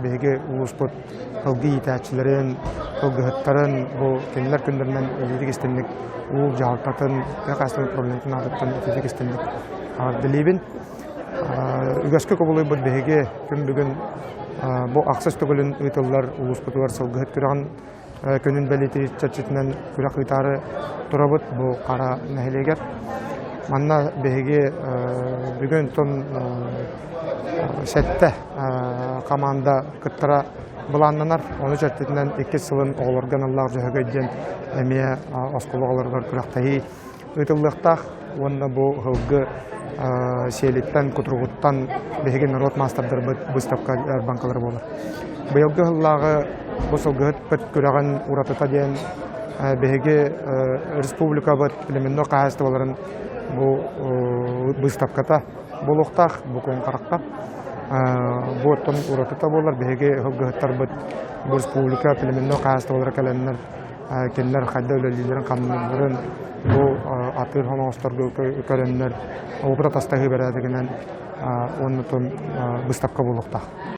биһиги улууспут сылгы иитээччилэрин, сылгыһыттарын бу кинилэр күннэринэн итиитик истинник уул дьаһалтатын, тыа хаһаайыстыбатын управлениетын аатыттан итиитик истинник эҕэрдэлиибин. Үгэскэ кубулуйбут биһиги күн бүгүн бу ахсыс төгүлүн ыытыллар улууспутугар сылгыһыт күрэҕин күнүн бэлиэтиир чэрчитинэн күрэх ыытаары турабыт бу Хара нэһилиэгэр. Манна биһиги бүгүн тон сэттэ команда кыттара былааннанар. Ону чэрчитинэн иккис сылын оҕолорго аналлаах Дьөһөгөй диэн эмиэ оскуола оҕолоругар күрэхтэһии ыытыллыахтаах уонна бу сылгы сиэлиттэн, кутуругуттан биһиги норуот маастардарбыт выставка банкалара буолар. Быйылгы сыллааҕы бу сылгыһыт күрэҕин уратыта диэн биһиги республикабыт племенной хаһаайыстыбаларын бу выставката буолуохтаах бу куоҥхарахха. Бу оттон уратыта буолар биһиги сылгыһыттарбыт бу республика племенной хаһаайыстыбалара кэлэннэр кинилэр хайда үлэлииллэрин хамныылларын бу атыыр хоноҕосторго көрөннөр опыт атастаһыы бэрээдэгинэн уонна выставка буолуохтаах.